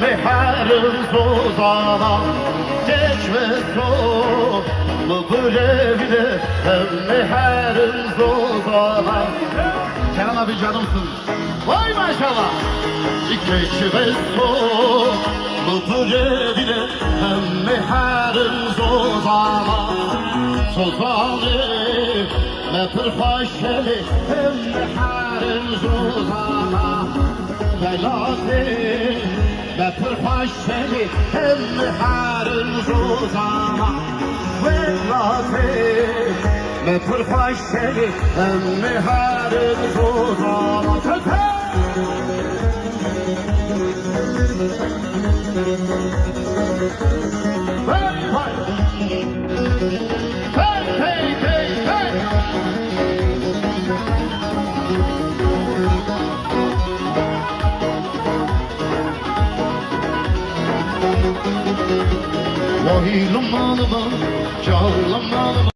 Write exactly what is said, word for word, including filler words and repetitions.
Meherim zozana, keç ve so, bu grevine hem meherim zozana. Kenan abi canımsın. Vay maşallah. Keç ve so, bu grevine hem meherim zozana. Zozane, me pir xweş kelê hem meherim zozana. Welatê me pir xweş kelê hem meherim zozana. Welatê me pir xweş kelê hem meherim zozana. Tete! Hey, hey! Hey, hey, hey, hey! Vahî lima lima, çav lima lima.